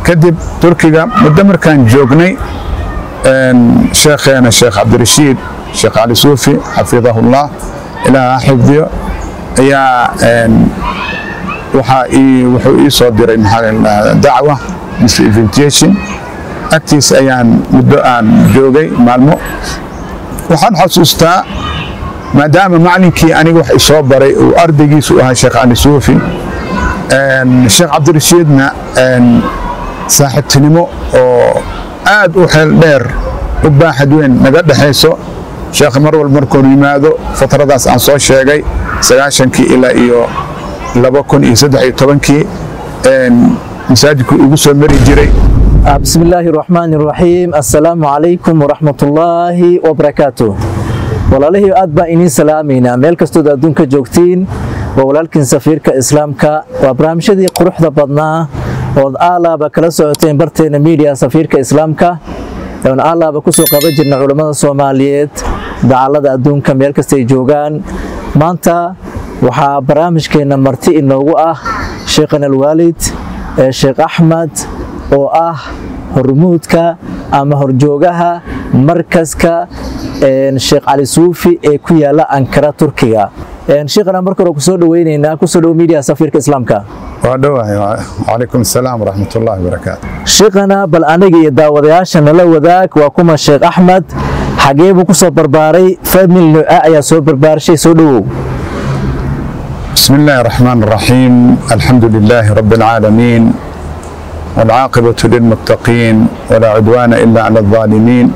Kadib Turkiga muddo markaan joognay, sheekheena Sheekh Cabdirashiid Sheekh Cali Suufi, xafidahullah, Ilaah ha xifdiyo, ayaa waxaa wuxuu ii soo diray, maxaa la dhahdaa, dacwa mise invitation. Agtiis ayaan muddo aan joogay maalmo. Waxaan xasuustaa, maadaama maclinkii aniga wax isoo baray uu ardaygiisu ahaa Sheekh Cali Suufi, Sheekh Cabdirashiidna saaxiibtinimo oo aad u xeel dheer, u baaxad weyn naga dhexayso. Sheekh mar walba markuu yimaado, fatradaas aan soo sheegay, 90-kii ilaa iyo 2013-kii, masaajidku igu soo mari jiray. بسم الله الرحمن الرحيم، السلام عليكم ورحمة الله وبركاته. Walaalihii, aad baa iniin salaamaynaa meel kastood adduunka joogtiin. Waa walaalkiin Safiirka Islaamka. Waa barnaamijyadii quruxda badnaa ood aalaaba kala socoteen barteena media Safiirka Islaamka, oon aalaaba kusoo qaban jirna culammada Soomaaliyeed dacallada adduunka meel kastay joogaan. Maanta waxaa barnaamijkeenna marti inoogu ah Sheekhan Alwaalid ee Sheekh Axmed, oo ah hormuudka ama horjoogaha markaska Sheekh Cali Suufi ee ku yaala Ankara, Turkiga. Sheekhana, marka hore kusoo dhaweyneynaa, kusoo dhow media Safiirka Islaamka. Waa dhowahay, wacalaykum asalaam waraxmat ullahi wabarakaatu. Sheekhana, bal aniga iyo daawadayaasha nala wadaag, waa kuma Sheekh Axmed? Xagee buu kusoo barbaaray? Family nooca ayaa soo barbaarshay? Soo dhowow. بسم الله الرحمن الرحيم، الحمد لله رب العالمين، والعاقبة للمتقين، ولا عدوان إلا على الظالمين.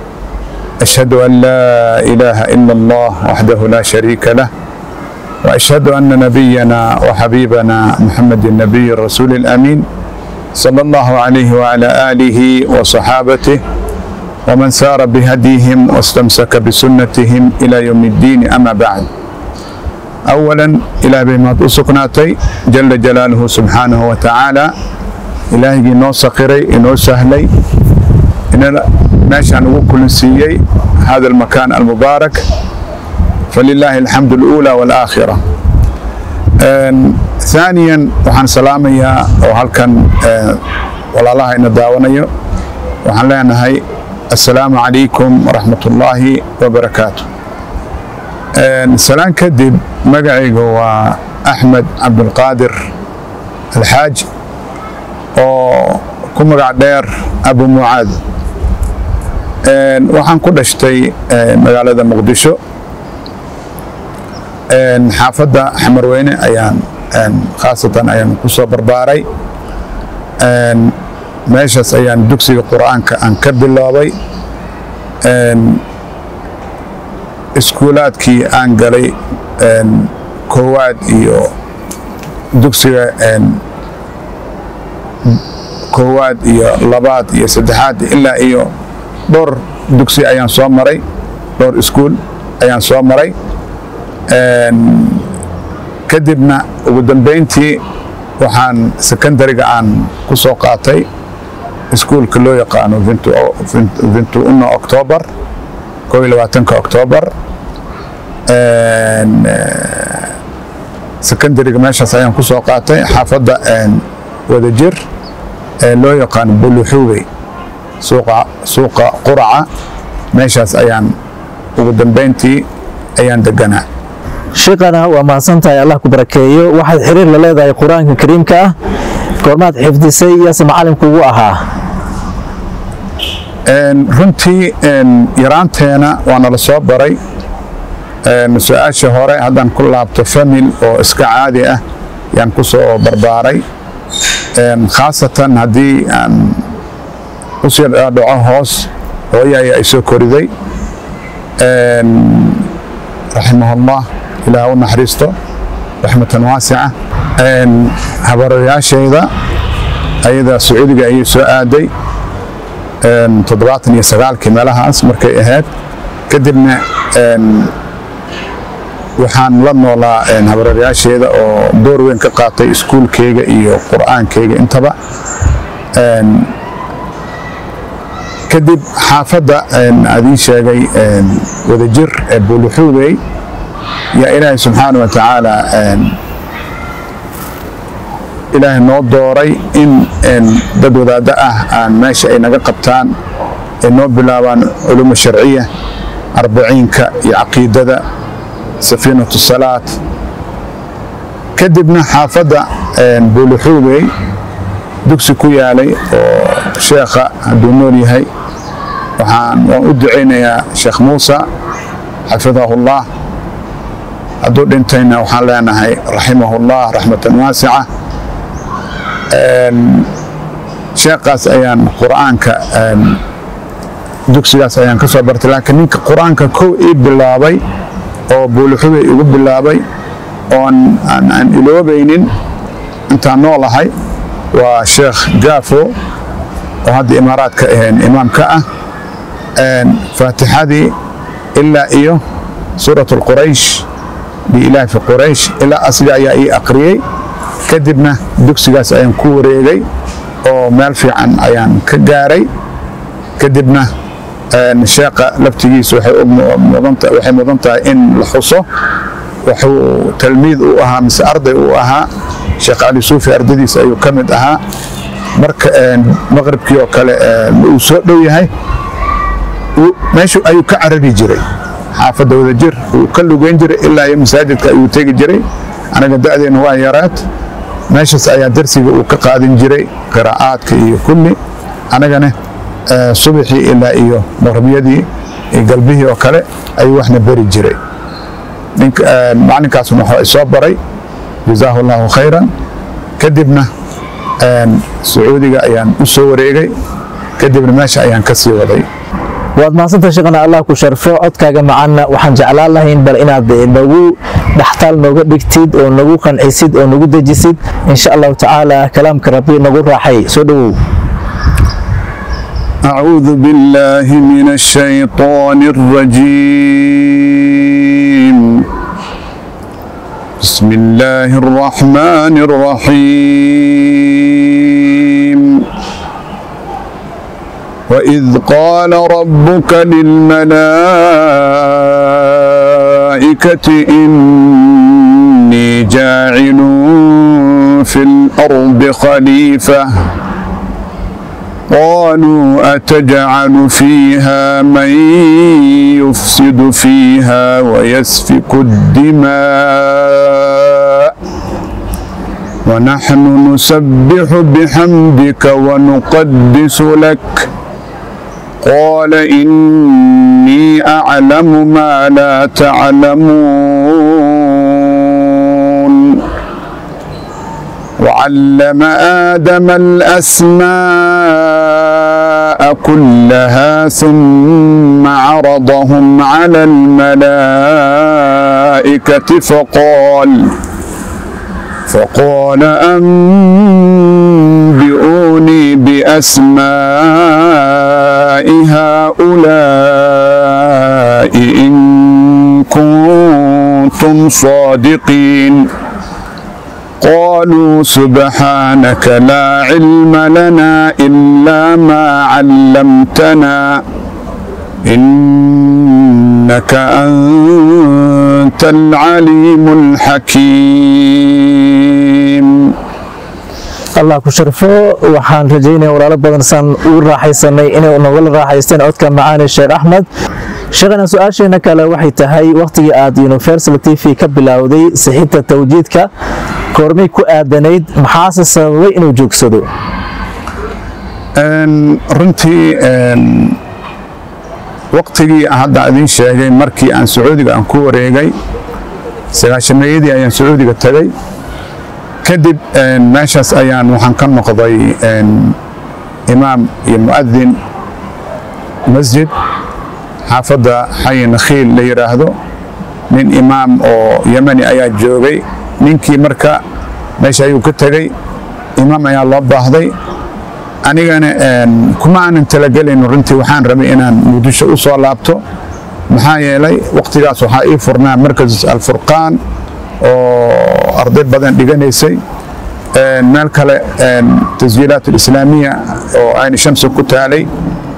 أشهد أن لا إله إلا الله وحده لا شريك له، وأشهد أن نبينا وحبيبنا محمد النبي الرسول الأمين، صلى الله عليه وعلى آله وصحابته ومن سار بهديهم واستمسك بسنتهم إلى يوم الدين. أما بعد، أولا Ilaah bay mahad u sugnaatay, jala jalaaluhu, subxaanahu wa tacaala, Ilaahigii noo sakhiray, inoo sahlay, inana meeshaan ugu kulansiiyey hada almakaan almubaarak. Falilaahi alxamdu aluulى waalaakhira. ثaaniyan, waxaan salaamayaa oo halkan walaalaha ina daawanayo waxaan leenahay assalaamu calaykum waraxmat ullaahi wabarakaatu. Salaan kadib, magacayga waa Axmed Cabdulqaadir Alxaaj, oo ku magac dheer Abu Mucaad. Waxaan ku dhashtay magaalada Muqdisho, xaafadda Xamarweyne ayaan khaasatan ayaan ku soo barbaaray. Meeshaas ayaan dugsiga Qur'aanka aan ka biloobay. Iskuulaadkii aan galay koowaad iyo dugsiga koowaad iyo labaad iyo saddexaad ilaa iyo dhowr dugsi ayaan soo maray, dhowr iskuul ayaan soo maray. Kadibna ugu dambeyntii waxaan secondary-ga aan ku soo qaatay iskuulka loo yaqaano 21 October, 21-ka October. Secondary-ga meeshaas ayaan ku soo qaatay, xaafadda Wadajir ee loo yaqaano Buluxuubey, suuqa Quraca. Meeshaas ayaan ugu dambeyntii ayaan deganaa. Sheekhana, waa mahadsan tahay, Allah ku barakeeyo. Waxaad xiriir la leedahay Qur-aanka Kariimka ah. Goormaad xifdisay? Yaase macallinkuugu ahaa? Runtii yaraanteena waa nala soo baray. Su-aasha hore haddaan ku laabto, family oo iska caadi ah yaan ku soo barbaaray. Khaasatan haddii aan usii dhaco hoos, hooyo ayaa isoo koriday, raximahullah, Ilaah u naxariisto raxmatan waasica. Habaarayaashayda ayada Sacuudiga ayay soo aaday 79-kii meelahaas markay ahayd. Kadibna waxaan la noolaa habaarayaasheeda, oo door weyn ka qaatay iskuulkeyga iyo Qur'aankeyga intaba. Kadib xaafadda adiin sheegay, Wadajir ee Buuluxuubey, yaa Ilaahay subxaana wa tacaala Ilaahay noo dooray in dad wadaaddo ah aan meesha ay naga qabtaan, ay noo bilaabaan culuuma sharciya, arbaciinka iyo caqiidada, safiinatu salaat. Kadibna xaafadda Buuluxuubey dugsi ku yaalay oo sheekha hadduu nool yahay waan u ducaynayaa, Sheekh Muusa xafidahullah, hadduu dhintayna waxaan leenahay raximahullah raxmatan waasica. Sheekhaas ayaan Qur'aanka dugsigaas ayaan ka soo bartay. Laakiin ninka Qur'aanka kow ii bilaabay oo Buuluxubey igu bilaabay oon aan iloobaynin intaan noolahay waa Sheekh Gaafo oo hadda Imaaraadka imaamka ah. Faatixadii ilaa iyo suurat Alquraysh, biilaafi Quraysh, ilaa asiga ayaa ii aqriyey. Kadibna dugsigaas ayaan ku wareegay oo meel fiican ayaan ka gaaray. Kadibna sheekha laftigiisa waxay mudan tahay in la xuso. Wuxuu talmiid u ahaa mise arday u ahaa Sheekh Cali Suufi, ardadiisa ayuu ka mid ahaa. Marka maqribkii oo kale uu soo dhow yahay, meeshu ayuu ka carari jiray, xaafadda Wadajir uu ka lugeyn jiray ilaa iyo masaajidka ayuu tegi jiray. Anaga da'deena waa yaraad. Meeshaas ayaa darsiga uu ka qaadin jiray, qiraa'aadka iyo kulli. Anagana subaxii ilaa iyo maqribiyadii iyo galbihii oo kale ayuu waxna beri jiray. Macalinkaasna waxaa isoo baray, jazaahu Allahu khayran. Kadibna Sacuudiga ayaan u soo wareegay, kadibna meesha ayaan ka sii waday. Waad mahadsantahay sheekhana, Allah ku sharfo. Codkaaga macaanna waxaan jeclaan lahayn bal inaad nagu dhaxtaal nooga dhigtid oo nagu qancisid oo nagu dejisid, insha Allahu tacaala, kalaamka Rabbi nagu raaxay. Soo dhowow. أعوذ بالله من الشيطان الرجيم. بسم الله الرحمن الرحيم. وإذ قال ربك للملائكة إني جاعل في الأرض خليفة، قالوا أتجعل فيها من يفسد فيها ويسفك الدماء ونحن نسبح بحمدك ونقدس لك، قال إني أعلم ما لا تعلمون. وعلم آدم الأسماء كلها ثم عرضهم على الملائكة فقال أنبئوني بأسماء هؤلاء إن كنتم صادقين. قالوا سبحانك لا علم لنا إلا ما علمتنا إنك أنت العليم الحكيم. Allah ku sharfo. Waxaan rajaynaya walaalo badan saan ugu raaxaysanay inay nogala raaxaysteen codka macaani Sheekh Axmed. Sheekhana, su-aasheena kale waxay tahay, waqtigii aad Universal TV ka bilowday sixinta tawjiidka koormay ku aadanayd, maxaase sababay inuu joogsado? Runtii waqtigii hadda idin sheegay, markii aan Sacuudiga aan ku wareegay, 90-meeyadii ayaan Sacuudiga tagay. Kadib meeshaas ayaan waxaan ka noqday imaam iyo mu'adin masjid xaafadda Xayi Nakhiil la yidhaahdo. Nin imaam oo Yemani ayaa joogay. Ninkii marka meesha ayuu ka tegey, imaam ayaa loo baahday. Anigana kuma aanan talagelin runtii, waxaan rabay inaan Muqdisho u soo laabto, maxaa yeelay waqtigaas waxaa ii furnaa Markas Alfurqaan oo arday badan dhiganaysay, meel kale Tasjiilaat Alislaamiya oo Ayni Shamsi ku taalay,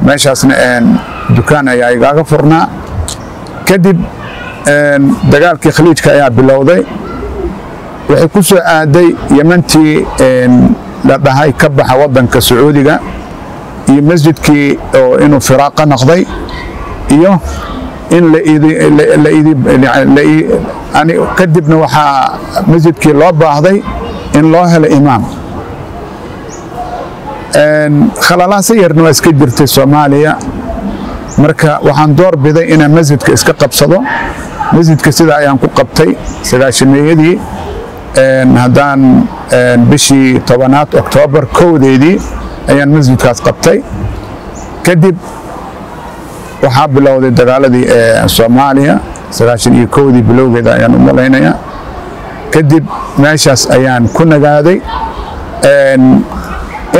meeshaasna dukaan ayaa igaaga furnaa. Kadib dagaalkii Khaliijka ayaa bilowday, waxay ku soo aaday Yemantii. La dhahay ka baxa waddanka Sacuudiga iyo masjidkii oo inuu firaaqa noqday iyo in la kadibna waxaa masjidkii loo baahday in loo helo imaam. Khalalaasa yarna waa iska jirtay Soomaaliya. Marka waxaan door biday inaan masjidka iska qabsado. Masjidka sida ayaan ku qabtay 90-meeyadii, haddaan bishii 10aad, Oktoobar 1deedii ayaan masjidkaas qabtay. Kadib waxaa bilowday dagaaladii ee Soomaaliya, 91dii bilowgeeda ayaan u malaynayaa. Kadib meeshaas ayaan ku nagaaday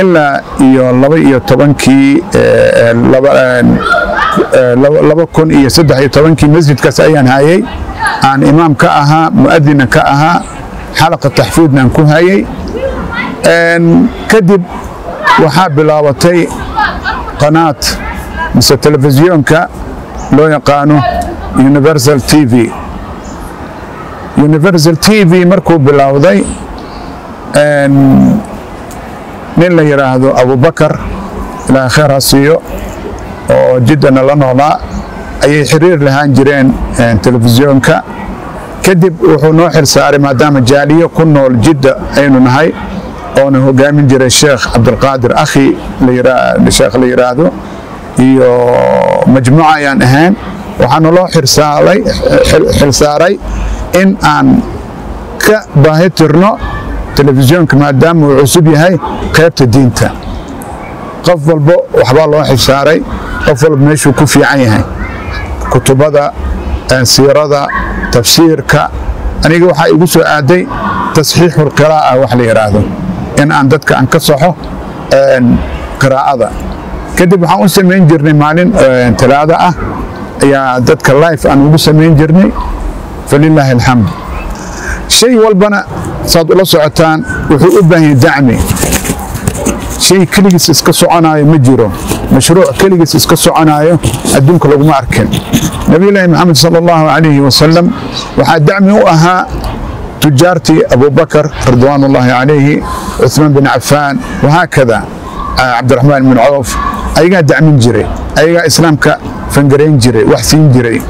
ilaa iyo 12kii, 2013kii. Masjidkaas ayaan hayay, aan imaam ka ahaa, mu'adina ka ahaa, xalaqa taxfiidna aan ku hayay. Kadib waxaa bilaabatay qanaat mise telefisyoonka loo yaqaano Universal TV. Universal TV markuu bilowday, nin la yidhaahdo Abubakar, ilaahay kheer ha siiyo, oo Jiddana la noolaa ayay xiriir lahaan jireen telefisyoonka. Kadib wuxuu noo xil saaray, maadaama jaaliyo ku nool Jidda aynu nahay oona hogaamin jiray Sheekh Cabdulqaadir akhi sheekh la yidhaahdo iyo majmuuca ayaan ahayn, waxaa naloo xilsaaray in aan ka baahi tirno telefisyoonka, maadaama uu cusub yahay, qaybta diinta. Qof walbo waxbaa loo xilsaaray, qof walba meeshuu ku fiican yahay, kutubada siirada, tafsiirka. Aniga waxaa igu soo aaday tasxiixu alqiraa'a wax la yidhaahdo, in aan dadka aan ka saxo qiraa'ada. Kadib waxaan u samayn jirnay maalin Talaada ah ayaa dadka live aan ugu samayn jirnay. Falilaahi alxamd. Shay walbana saad ula socotaan wuxuu u baahan yahay dacmi. Shay keligiis iska soconaayo ma jiro. Mashruuc keligiis iska soconaayo adduunka laguma arkin. Nabiyullaahi Maxamed sala Allahu calayhi wasalam waxaa dacmi u ahaa tujaartii, Abubakar ridwaanullaahi calayhi, Cuثmaan bin Cafaan, wahaakada Cabdiraxmaan bin Cawf. Ayagaa dacmin jiray, ayagaa Islaamka fangarayn jiray, wax siin jiray.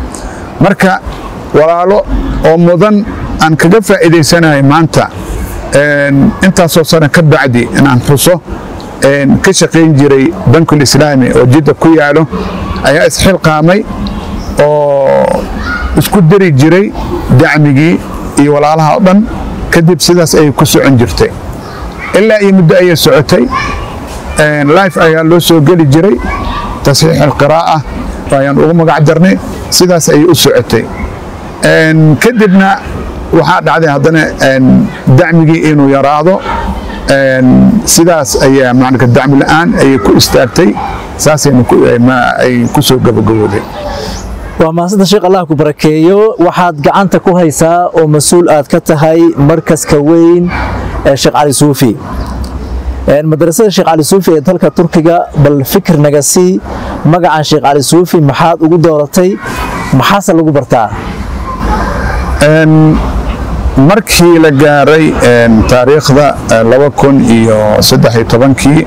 Marka walaalo oo mudan aan kaga faa'iidaysanahay maanta intaasoo sana ka bacdi inaan xuso, ka shaqayn jiray Bankul Islaami oo Jidda ku yaalo ayaa isxilqaamay oo isku diri jiray dacmigii iyo walaalaha oo dhan. Kadib sidaas ayay ku socon jirtay ilaa iyo muddo ayay socotay. Live ayaa loo soo geli jiray, tasxiix alqiraa'a ayaan ugu magac darnay. Sidaas ayay u socotay. Kadibna waxaa dhacday haddana dacmigii inuu yaraado. Sidaas ayaa macnaka dacmi la'aan ayay ku istaagtay, saasayna ay ku soo gabagabooday. Waa mahadsantahay sheekh, Allah ku barakeeyo. Waxaad gacanta ku haysaa oo mas-uul aad ka tahay markaska weyn ee Sheekh Cali Suufi, madrasada Sheekh Cali Suufi ee dalka Turkiga. Bal fikir naga sii magacan Sheekh Cali Suufi, maxaad ugu dooratay, maxaase lagu bartaa? Markii la gaaray taariikhda 2013kii,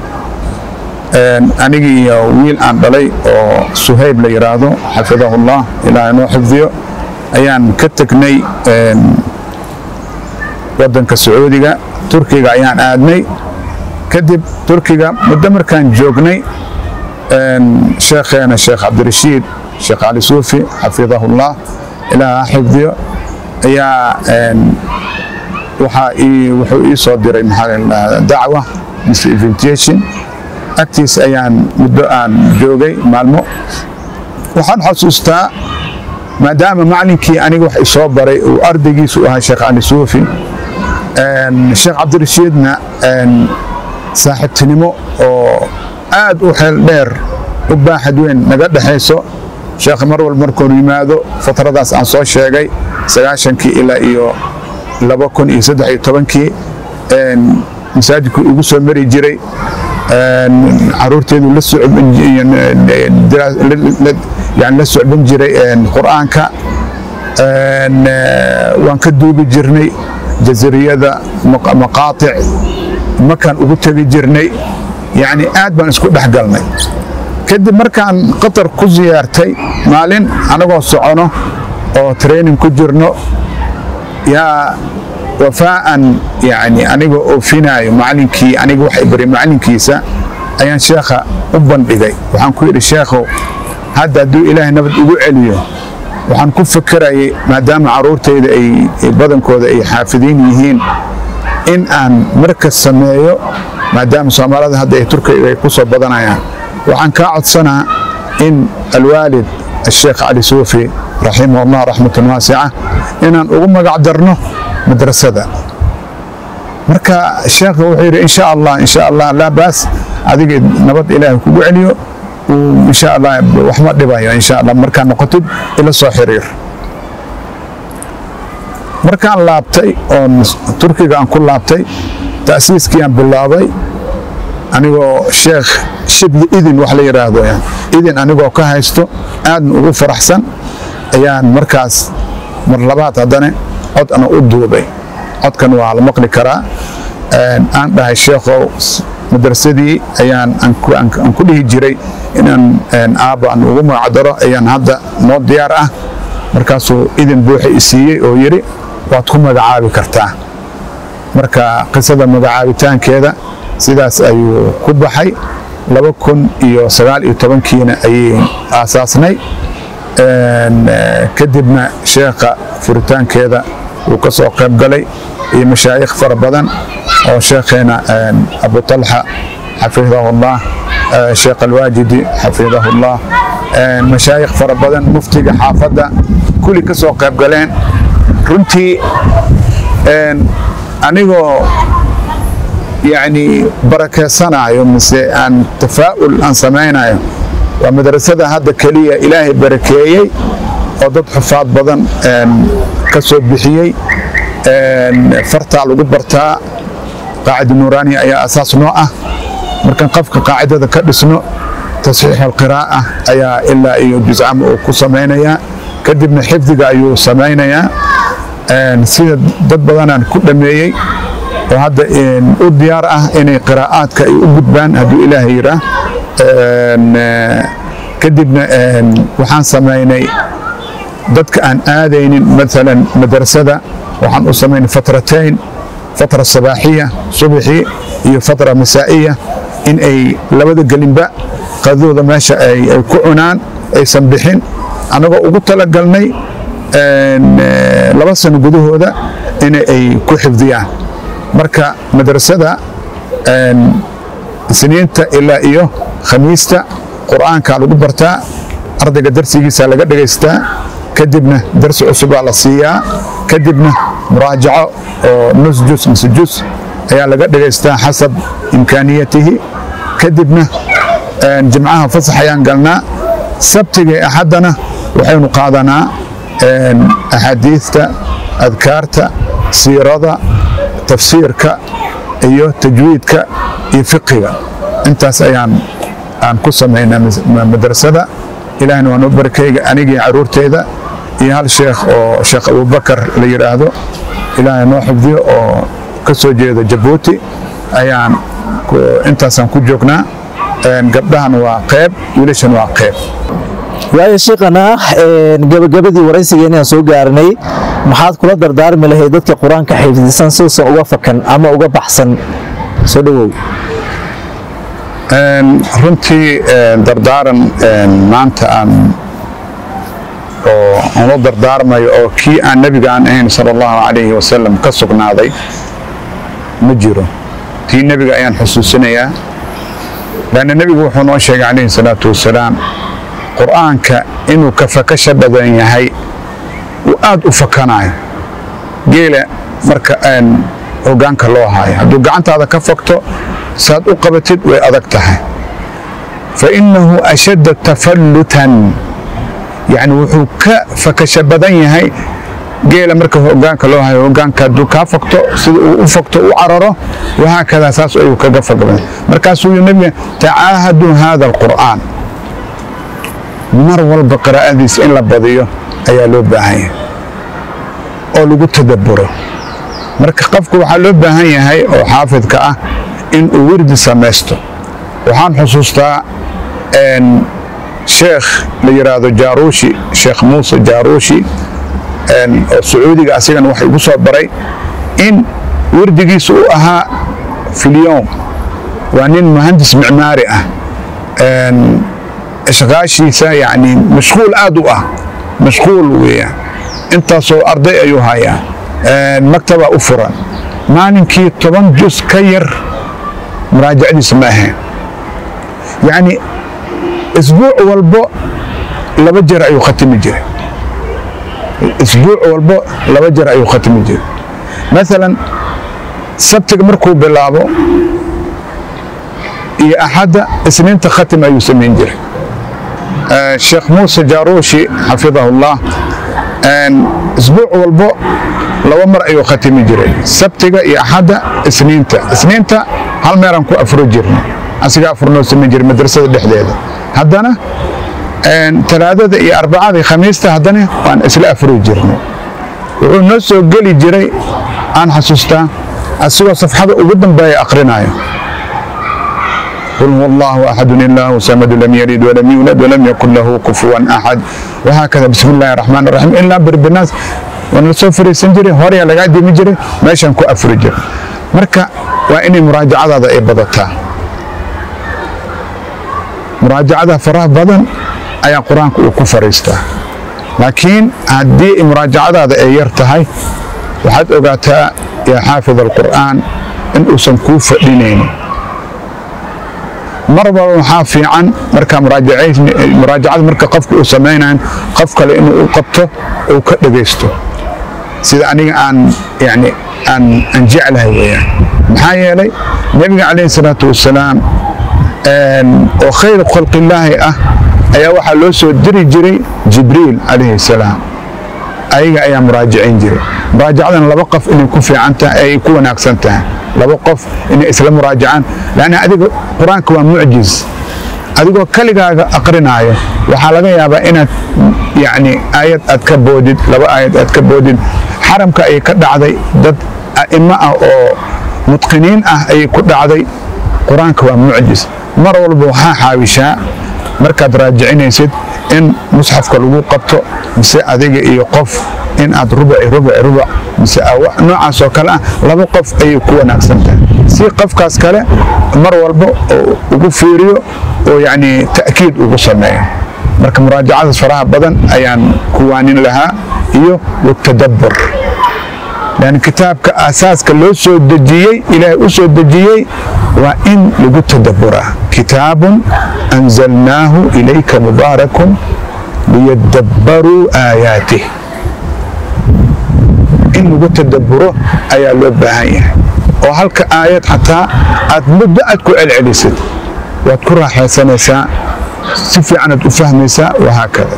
anigii iyo wiil aan dhalay oo Suhayb la yidhaahdo, xafidahullah, Ilaah inoo xifdiyo, ayaan ka tegnay waddanka Sacuudiga. Turkiga ayaan aadnay. Kadib Turkiga muddo markaan joognay, sheekheena Sheekh Cabdirashiid Sheekh Cali Suufi, xafidahullah, Ilaah ha xifdiyo, ayaa waxaa wuxuu ii soo diray, maxaa la dacwa mise invitation. Agtiis ayaan muddo aan joogay maalmo. Waxaan xasuustaa, maadaama maclinkii aniga wax isoo baray uu ardaygiisu ahaa Sheekh Cali Suufi, Sheekh Cabdirashiidna saaxiibtinimo oo aad u xeel dheer, u baaxad weyn naga dhexayso. Sheekh mar walba markuu yimaado fatradaas aan soo sheegay, 90kii ilaa iyo 2013kii, masaajidku igu soo mari jiray, caruurteedu yani la socban jiray qur'aanka, waan ka duubi jirnay. Jaziriyada, maqaatic makaan ugu tegi jirnay. Yacni aad baan isku dhex galnay. Kadib markaan Qatar ku siyaartay, maalin anagoo socono oo training ku jirno, yaa wafaa'an, yani aniga oofinaayo macalinkii aniga wax bari macalinkiisa, ayaan sheekha u bandhigay. Waxaan ku yidhi, "Sheekhow, hadda hadduu Ilaahay nabad igu celiyo, waxaan ku fikirayay, maadaama carruurtayda ay badankooda ay xaafidiin yihiin, in aan markas sameeyo, maadaama Soomaalida hadda ay Turkiga ay ku soo badanayaan. Waxaan kaa codsanaa in alwaalid Asheekh Cali Suufi, raximah Allah raxmatan waasica, inaan ugu magac darno madrasada." Marka sheekha wuxuu yidhi, "Insha Allah, insha Allah, laa baas, adiga nabad Ilaahay kugu celiyo, insha Allah wax ma dhibayo, insha Allah markaa noqotid ila soo xiriir." Markaan laabtay oon Turkiga aan ku laabtay, ta'siiskii aan bilaabay anigoo sheekh shibli idin wax la yidhaahdo, idin anigoo ka haysto, aadna ugu faraxsan, ayaan markaas mar labaad haddana cod ana u duubay. Codkan waa la maqli karaa. Aan dhahay, "Sheekhow, madrasadii ayaan aan ku dhihi jiray inaan aabba aan ugu magacdaro ayaan hadda noo diyaar ah." Markaasuu idin buuxa i siiyey oo yidhi, "Waad ku magacaabi kartaa." Marka qisada magacaabitaankeeda sidaas ayuu ku baxay. 2019-kiina ayay aasaasnay. Kadibna sheekha furitaankeeda wuu ka soo qayb galay iyo mashaayikh fara badan oo sheekheena Abu Talxa, xafidahullah, Sheekh Alwaajidi, xafidahullah, mashaayikh fara badan, muftiga xaafadda, kulli ka soo qayb galeen. Runtii anigoo yacni barakeysanaayo mise aan tafaa'ul aan samaynayo, waa madrasada hadda keliya Ilaahay barakeeyey oo dad xufaad badan ka soo bixiyey. Fartaa lagu bartaa, qaacida nuuraaniya ayaa asaas noo ah. Markaan qofka qaacidada ka dhisno, tasxiix alqiraa'a ayaa ilaa iyo juzcama uu ku samaynayaa, kadibna xifdiga ayuu samaynayaa. Sida dad badanaan ku dhammeeyey oo hadda u diyaar ah inay qiraa'aadka ay u gudbaan, hadduu Ilaahay yidhaah. Kadibna waxaan samaynay dadka aan aadaynin maalan madrasada, waxaan u samaynay fatratayn, fatra sabaaxiya subaxii iyo fatra masaa'iya, in ay labada gelinba qadadooda meesha ay ku cunaan, aysan bixin, annagoo ugu talagalnay 2 sano gudahooda in ay ku xifdiyaan. Marka madrasada Isniinta ilaa iyo Khamiista Qur'aanka lagu bartaa, ardayga darsigiisa laga dhegaystaa, kadibna darsi cusubaa la siiyaa, kadibna muraajaco oo nus jus mise jus ayaa laga dhegaystaa xasab imkaaniyatihi. Kadibna Jimcaha fasax ayaan galnaa. Sabtiga iyo Axaddana waxaynu qaadanaa axaadiista, adkaarta, siirada, tafsiirka iyo tajwiidka iyo fiqiga. Intaas ayaan aan ku samaynaa madrasada. Ilaahna waan u barakeyga, anigii caruurteyda iyo hal sheekh oo Sheekh Abubakar la yidhaahdo, Ilaahay noo xifdiyo, oo ka soo jeeda Jabuuti, ayaan intaasaan ku joognaa. Gabdhahan waa qeyb, wiilashan waa qeyb. Waayo sheekhana, gabagabadii waraysigeena aan soo gaarnay, maxaad kula dardaarmi lahayd dadka Qur-aanka xifdisan siusan uga fakan ama uga baxsan? Soo dhowow. Runtii dardaaran maanta aan oo aan la dardaarmayo oo kii aan nebiga aan ahayn, sala Allahu calayhi wasalam, ka sugnaaday ma jiro. Tii nebiga ayaan xusuusinayaa, laanna nebigu wuxuu noo sheegay, calayhi salaatu wasalaam, Qur'aanka inuu ka fakasha badan yahay, uu aad u fakanayo geela marka hoggaanka loo haayo. Hadduu gacantaada ka fogto, saad u qabatid way adag tahay. Fa innahu ashadda tafallutan, yacni wuxuu ka fakasha badan yahay geela marka hoggaanka loo hayo. Hoggaanka hadduu kaa fogto, sida uu u fogto u cararo, wahaakadaa, saas ayuu kaga fogba. Markaasuu yii nebiga, "Tacaahaduu hada alqur'aan." Mar walba qiraa'adiisa in la badiyo ayaa loo baahan yahay oo lagu tadabburo. Marka qofku waxaa loo baahan yahay oo xaafidka ah in uu wirdi samaysto. Waxaan xusuustaa sheekh la yiraahdo Jaaruushi, Sheekh Muuse Jaaruushi, oo Sacuudiga asigana wax igu soo baray, in wirdigiisu uu ahaa filyon. Waa nin muhandis micmaari ah, ishqaashiisa yani mashquul aad u ah, mashquul weeyaan. Intaasoo arday ayuu hayaa, maktaba u furan. Maalinkii 10 jus ka yar muraajacadiisa ma ahayn. Yacni isbuuc walbo 2 jeer ayuu khatimi jiray, isbuuc walbo 2 jeer ayuu khatimi jiray. Maalan Sabtiga markuu bilaabo iyo Axadda, Isniinta khatim ayuu samayn jiray. Sheekh Muuse Jaaruushi xafidahullah isbuuc walbo 2 mar ayuu khatimi jiray, Sabtiga iyo Axadda, Isniinta. Isniinta hal meelaan ku afuro jirnay, asiga afurnoo samayn jiray madrasada dhexdeeda. Haddana Talaadada iyo Arbacada iyo Khamiista haddana waan isla afuri jirnay. Wuxuu noo soo geli jiray, aan xasuustaa, asigoo safxada ugu dambeeya aqrinayo: قل هو الله أحد، الله الصمد، لم يلد ولم يولد ولم يكن له كفوا أحد، وهكذا، بسم الله الرحمن الرحيم، إلا بربناس. Waan la soo fariisan jiray, horeyaa lagaa dimi jiray, meeshaan ku afuri jiray. Marka waa inay muraajacadaada ay badataa. Muraajacada faraha badan ayaa Qur-aanka uu ku fariistaa, laakiin haddii muraajacadaada ay yar tahay, waxaad ogaataa yaa xaafid alqur'aan in uusan kuu fadhinaynin. Mar walba waxaa fiican marka muraajacada, marka qofka uu samaynayo, qof kale inuu u qabto uu ka dhegaysto, sida aniga aan yani aan jeclahay weeyaan. Maxaa yeelay Nebiga calayhi salaatu wasalaam oo khayr khalqillaahi ah ayaa waxaa loo soo diri jiray Jibriil calayhi salaam, ayaga ayaa muraajicin jiray. Muraajacadan laba qof inay ku fiican tahay, ay ku wanaagsan tahay laba qof inay isla muraajacaan, laanna adiga Qur-aanka waa mucjiz. Adigoo keligaaga aqrinaayo waxaa laga yaabaa inaad yacni aayad aad ka boodid, laba aayad aad ka boodid. Xaramka ayay ka dhacday, dad a'imo ah oo mutqiniin ah ayay ku dhacday. Qur-aanka waa mucjiz. Mar walba waxaa xaawishaa markaad raajicinaysid in musxafka lagu qabto, mise adiga iyo qof in aad rubuci rubuci rubuc mise noocaas oo kale ah. Laba qof ayay ku wanaagsan tahay, si qofkaas kale mar walba oo ugu fiiriyo oo yacni ta'kiid ugu sameeyo. Marka muraajacadaas faraha badan ayaan ku waanin lahaa, iyo watadabbur, lan kitaabka asaaska loo soo dejiyey, Ilaahay u soo dejiyey, waa in lagu tadabburaa. Kitaabun anzalnaahu ilayka mubaarakun liyadabbaruu aayaatih. In lagu tadabburo ayaa loo baahan yahay, oo halka aayad xataa aad muddo aad ku celcelisid, waad ku raaxaysanaysaa, si fiicanaad u fahmaysaa, wahaakada.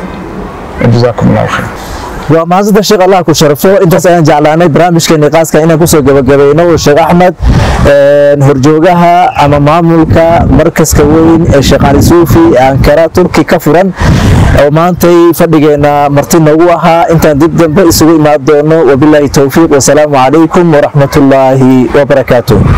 Jazaakum Allahu khayr. Waa mahadsanta sheekh, Allah ku sharafo. Intaas ayaan jeclaanay barnaamijkeeni qaaska inaan kusoo gabagabayno. Sheekh Axmed, horjoogaha ama maamulka markaska weyn ee Sheekh Cali Suufi ee Ankara, Turki ka furan, oo maantay fadhigeena marti noogu ahaa. Intaan dib dambe isugu imaan doono, wabilaahi towfiiq, wasalaamu calaykum waraxmatullaahi wabarakaatuh.